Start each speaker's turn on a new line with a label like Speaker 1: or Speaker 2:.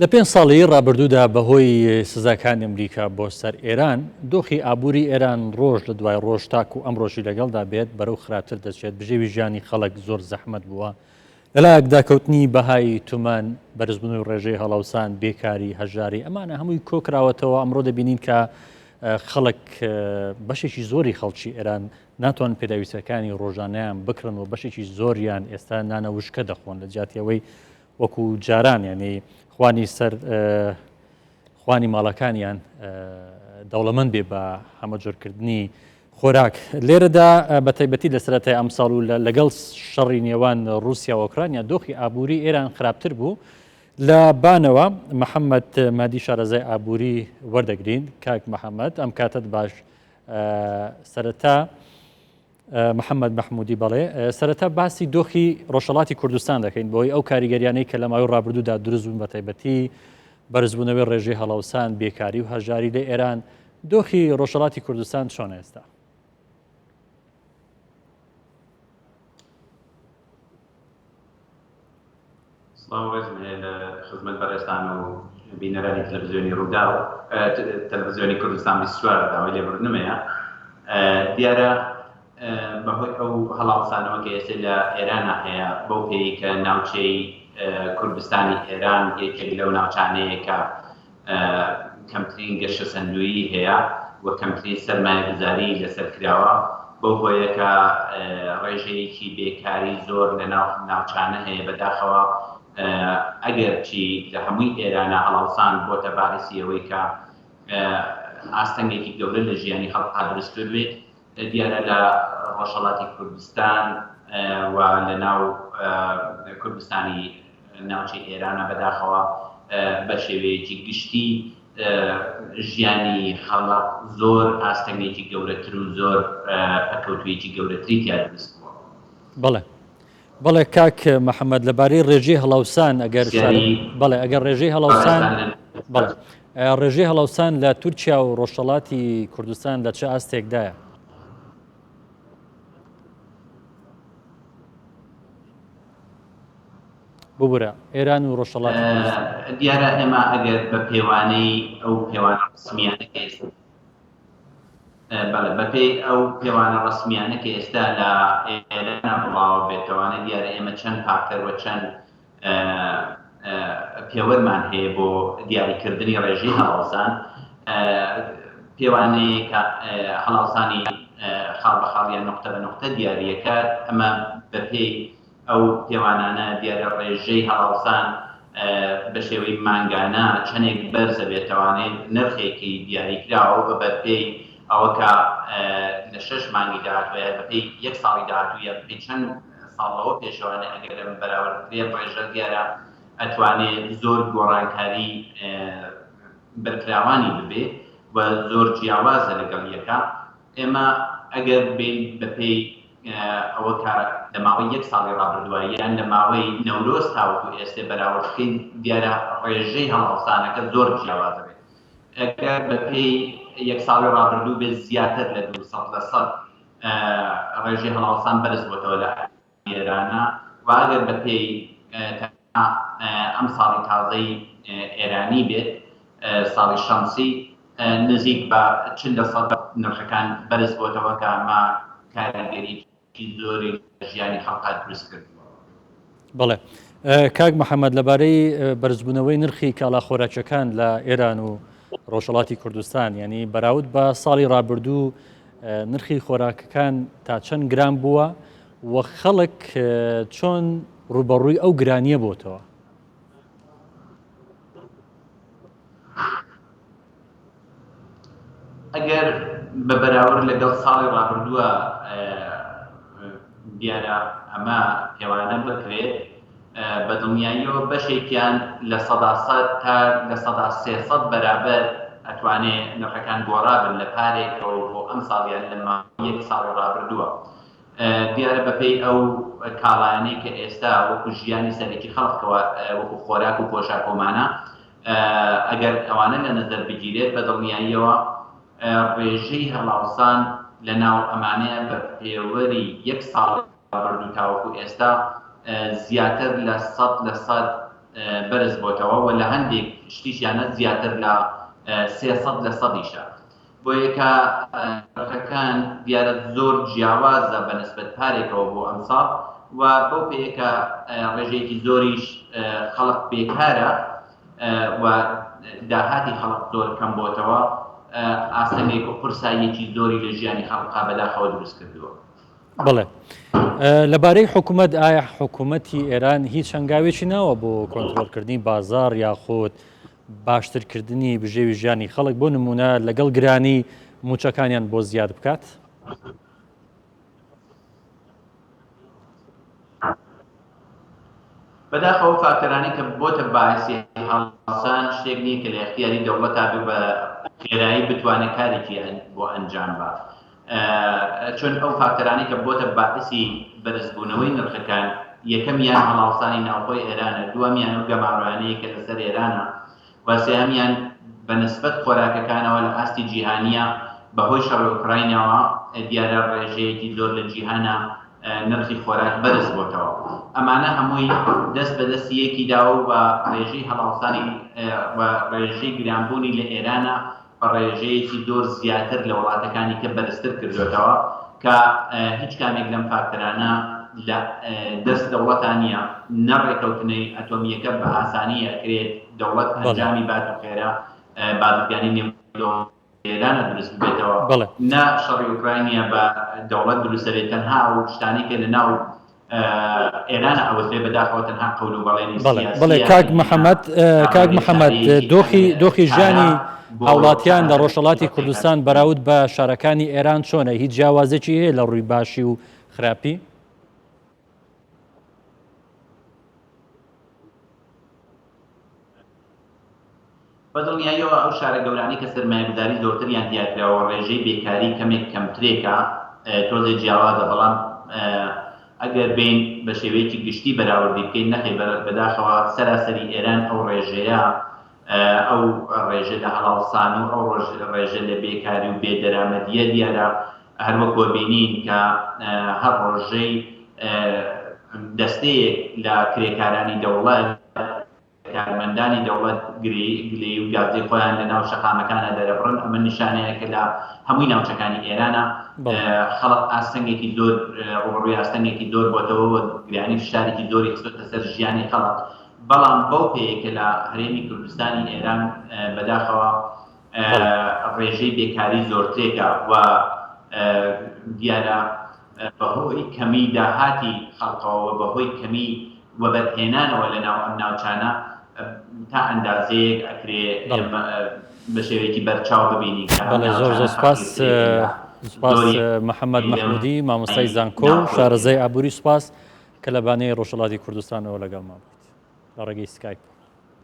Speaker 1: لە پێنج ساڵی ڕابردوودا بەهۆی سزاکانی ئەمریکا بۆ سەر ئێران، دۆخی ئابووری ئێران ڕۆژ لە دوای ڕۆژ تاکو ئەمڕۆشی لەگەڵدا بێت بەرەو خراپتر دەچێت، بژێوی ژیانی خەڵک زۆر زەحمەت بووە. لەلایەک داکەوتنی بەهای تومەن، بەرزبوونەوەی ڕێژەی هەڵاوسان، بێکاری، هەژاری، ئەمانە هەمووی کۆکراوەتەوە، ئەمڕۆ دەبینین کە خەڵک بەشێکی زۆری خەڵکی ئێران ناتوانن پێداویستیەکانی ڕۆژانەیان بکڕن و بەشێکی زۆریان ئێستا نانە وشکە دەخۆن لە جیاتی ئەوەی وەکو جاران یعنی خوانی سەر خوانی ماڵەکانیان دەوڵەمەند بێ بە هەمەجۆرکردنی خۆراک لێرەدا بە تایبەتی لە سەرەتای ئەمساڵ و لەگەڵ شەڕی نێوان رووسیا و ئۆکرانیا دۆخی ئابووری ئێران خراپتر بوو لە بانەوە محەممەد مادی شارەزای ئابووری وەردەگرین کاک محەممەد ئەم کاتت باش سەرەتا محەممەد مەحمودی بەڵێ سەرەتا باسی دۆخی ڕۆژهەڵاتی کوردستان دەکەین بۆی ئەو کاریگەریانەی کە لە ماوەی ڕابردوودا دروست بوون بە تایبەتی بەرزبوونەوەی ڕێژەی هەڵاوسان بێکاری و هەژاری لە ئێران دۆخی ڕۆژهەڵاتی کوردستان چۆن ئێستا؟
Speaker 2: سڵاو و ڕێزم هەیە لە خزمەت بەڕێزتان و بینەرانی تەلەڤزیۆنی ڕووداو، تەلەڤزیۆنی کوردستان 24 داوای لێبوردنم هەیە. دیارە بەهۆی ئەو هەڵاوسانەوە کە ئێستێ لە ئێرانا هەیە، بەو پێیەی کە ناوچەی کوردستانی ئێران یەکێک لەو ناوچانەیە کە کەمترین گەشەسەندوویی هەیە و کەمترین سەرمایەگوزاری لەسەر کراوە، بەو هۆیە کە ڕێژەیەکی بێکاری زۆر لە ناو ناوچانە هەیە، بەداخەوە ئەگەرچی لە هەمووی ئێرانە هەڵاوسان بۆتە باعیسی ئەوەی کە ئاستەنگێکی گەورە لە ژیانی خەڵکا دروست کردبێت، دیارە لە ڕۆژهەڵاتی کوردستان و لە ناو کوردستانی ناوچەی ئێرانە بەداخەوە بە شێوەیەکی گشتی ژیانی خەڵک زۆر ئاستەنگێکی گەورەتر و زۆر پەکەوتوویەکی گەورەتری تیا دروست بووە.
Speaker 1: بەڵێ بەڵێ کاک محەممەد لەبارەی ڕێژەی هەڵاوسان ئەگەر بەڵێ ئەگەر ڕێژەی هەڵاوسان بەڵێ ڕێژەی هەڵاوسان لە تورکیا و ڕۆژهەڵاتی کوردستان لە چ ئاستێکدایە؟ ببورە ئێران و ڕۆژهەڵاتی کوردستان.
Speaker 2: دیارە ئێمە ئەگەر بە پێوانەی ئەو پێوانە ڕەسمییانە کە ئێستا بەڵێ بەپێی ئەو پێوانە ڕەسمییانە کە ئێستا لە ئێرانە بڵاوە بێتەوانە دیارە ئێمە چەند فاکتەر و چەند پێوەرمان هەیە بۆ دیاریکردنی ڕێژەی هەڵاوسان پێوانەیەکە هەڵاوسانی خاڵ بە خاڵ یان نوقتە بە نوقتە دیاریەکات ئەمە بەپێی ئەو پێوانانە دیارە ڕێژەی هەڵاوسان بە شێوەی مانگانە چەندێک بەرزە بێتوانێت نرخێکی دیاریکراوە بە بەرپێی ئەوە کە لە شەش مانگی داهاتوە یا بەپێی یەک ساڵی داهاتوو یا بەپێی چەند ساڵ لەوە پێشەوانێ ئەگەر ئەم بەراورد بکرێت ڕێژە دیارە ئەتوانێ زۆر گۆڕانکاری بەرفراوانی ببێ و زۆر جیاوازە لەگەڵ یەکە ئێمە ئەگەر بین بەپێی ئەوە کە لە ماوەی یەک ساڵی ڕابردووە یان لە ماوەی نەورۆز تاوەکو ئێستێ بەراورد بکەین دیارە ڕێژەی هەڵاوسانەکە زۆر جیاوازە بێت ئەگەر بەپێی یەک ساڵی ڕابردوو بێت زیاتر لە 200 لە سەد ڕێژەی هەڵاوسان بەرز بۆتەوە لە ئێرانە و ئەگەر بەپێی تەنها ئەم ساڵی تازەی ئێرانی بێت ساڵی شەمسی نزیک بە 40 لە سەد نرخەکان بەرز بۆتەوە کە ئەمە کاریگەریی زۆری لە ژیانی خەڵکا دروست کردووە.
Speaker 1: بەڵێ کاک محەممەد لەبارەی بەرزبوونەوەی نرخی کاڵا خۆراکیەکان لە ئێران و ڕۆژهەڵاتی کوردستان یعنی بەراورد بە ساڵی ڕابردوو نرخی خۆراکەکان تا چەند گران بووە و خەڵک چۆن ڕوبەڕووی ئەو گرانیە بۆتەوە؟
Speaker 2: ئەگەر بە بەراورد لەگەڵ ساڵی ڕابردووە دیارە ئەمە پێوانە بکرێت بە دڵنیاییەوە بەشێکیان 100% تا 300% بەرابەر ئەتوانێ نرخەکان گۆڕابن لە پارێکەوە بۆ ئەم ساڵیان لە ماوەی یەک ساڵی ڕابردووە دیارە بەپێی ئەو کاڵایانەی کە ئێستا وەکو ژیانی سەرەکی خەڵکەوە وەکو خۆراک و پۆشاکۆمانە ئەگەر ئەوانە لە نەزەر بگیرێت بە دڵنیاییەوە ڕێژەی هەڵاوسان لە ناو ئەمانەیە بە پێوەری یەک ساڵ ڕابردوو تاوەکو ئێستا زیاتر لە 100% بەرز بۆتەوە و لە هەندێک شتیشیانە زیاتر لە 300 لە سەدیشە. بۆیە کە نرخەکان دیارە زۆر جیاوازە بە نسبەت پارێکەوە بۆ ئەمساڵ و بەو پێیە کە ڕێژەیەکی زۆریش خەڵک بێکارە و داهاتی خەڵک زۆر کەم بۆتەوە ئاستەنگێک و قورساییەکی زۆری لە ژیانی خەڵکا بەداخەوە دروست کردووە.
Speaker 1: بەڵێ. لەبارەی حکوومەت ئایا حکوومەتی ئێران هیچ هەنگاوێکی ناوە بۆ کۆنترۆڵکردنی بازاڕ یاخود باشترکردنی بژێوی ژیانی خەڵک بۆ نموونە لەگەڵ گرانی مووچەکانیان بۆ زیاد بکات؟
Speaker 2: بەداخەوە ئەو فاکتەرانەی کە بۆتە باعسی هەڵسان شتێک نییە کە لە ئیختیاری دەوڵەتا بێ بە خێرایی بتوانێت کارێکی بۆ ئەنجام با چون ئەو فاکتەرانەی کە بۆتە باعسی بەرزبوونەوەی نرخەکان یەکەمیان هەڵاوسانی ناوخۆی ئێرانە، دووەمیان ئەو گەمارۆیانەیە کە لەسەر ئێرانە و سێهەمیان بە نسبەت خۆراکەکانەوە لە ئاستی جیهانییە بەهۆی شەڕی ئۆکرایناوە دیارە ڕێژەیەکی زۆر لە جیهانا نرخی خۆراک بەرز بۆتەوە. ئەمانە هەمووی دەست بە دەستی یەکی داوە و ڕێژەی هەڵاوسانی و ڕێژەی گرانبوونی لە ئێرانە بە ڕێژەیەکی زۆر زیاتر لە وڵاتەکانی کە بەرزتر کردۆتەوە کە هیچ کامێک لەم فاکتەرانە لە دەست دەوڵەتا نییە نە ڕێکەوتنەی ئەتۆمییەکە بە ئاسانی ئەکرێت دەوڵەت ئەنجامی بات و خێرا بازرگانی نێودەوڵەتی ئێرانە دروست ببێتەوە نە شەڕی ئۆکراینیا بە دەوڵەت دروست دەبێت تەنها ئەو شتانەی کە لە ناو ئێرانە ئەوترێ بەداخەوە تەنها قەول و بەڵێنی
Speaker 1: بەڵێ بەڵێ
Speaker 2: سیاسییە
Speaker 1: کاک
Speaker 2: ئەگینا
Speaker 1: محەممەد
Speaker 2: تا
Speaker 1: کاک
Speaker 2: ڕێگەی
Speaker 1: محەممەد
Speaker 2: چارەیەکی
Speaker 1: دۆخی دۆخی
Speaker 2: کارا
Speaker 1: ژیانی
Speaker 2: بۆ
Speaker 1: هاوڵاتیان لە
Speaker 2: چارەسەرکردنی
Speaker 1: ڕۆژهەڵاتی
Speaker 2: دۆخەکە
Speaker 1: کوردستان بەراورد بە شارەکانی ئێران چۆنە هیچ جیاوازێکی هەیە لە ڕووی باشی و خراپی؟
Speaker 2: بە دڵنیاییەوە ئەو شارە گەورانەی کە سەرمایەگوزاری زۆرتریان تیا کراوە ڕێژەی بێکاری کەمێک کەمترێکە تۆزێ جیاوازە بەڵام ئەگەر بێین بە شێوەیەکی گشتی بەراوردی بکەین نەخێر بەداخەوە سەراسەری ئێران ئەو ڕێژەیە ئەو ڕێژە لە هەڵاوسان و ئەو ڕێژە لە بێکاری و بێدەرامەدیە دیارە هەروەکوە بینین کە هەر ڕۆژەی دەستەیەک لە کرێکارانی دەوڵەت کارمەندانی دەوڵەت گلەیی و گازەی خۆیان لە ناو شەقامەکانا دەرەبڕن، ئەمە نیشانەیە کە لە هەمووی ناوچەکانی ئێرانە خەڵک ئاستەنگێکی زۆر ڕووبەڕووی ئاستەنگێکی زۆر بۆتەوە و گرانی فشارێکی زۆری خستۆتە سەر ژیانی خەڵک، بەڵام بەو پێیە کە لە هەرێمی کوردستانی ئێران بەداخەوە ڕێژەی بێکاری زۆرترێکە و دیارە بەهۆی کەمی داهاتی خەڵکەوە و بەهۆی کەمی وەبەرهێنانەوە لە ناو ئەم ناوچانە تا ئەندازەیەک ئەکرێ ئێمە بە شێوەیەکی بەرچاو ببینین کە ئەم
Speaker 1: بەڵێ زۆر
Speaker 2: ناوچانە
Speaker 1: زۆر سپاس
Speaker 2: فەقیرترێکن لە
Speaker 1: سپاس
Speaker 2: زۆری
Speaker 1: محەممەد
Speaker 2: لەم
Speaker 1: مەحموودی مامۆستای زانکۆ و
Speaker 2: ناوخۆی
Speaker 1: شارەزای ئابووری سپاس کە لە بانەی ڕۆژهەڵاتی کوردستانەوە لەگەڵمان بوویت لە ڕێگەی سکایپ.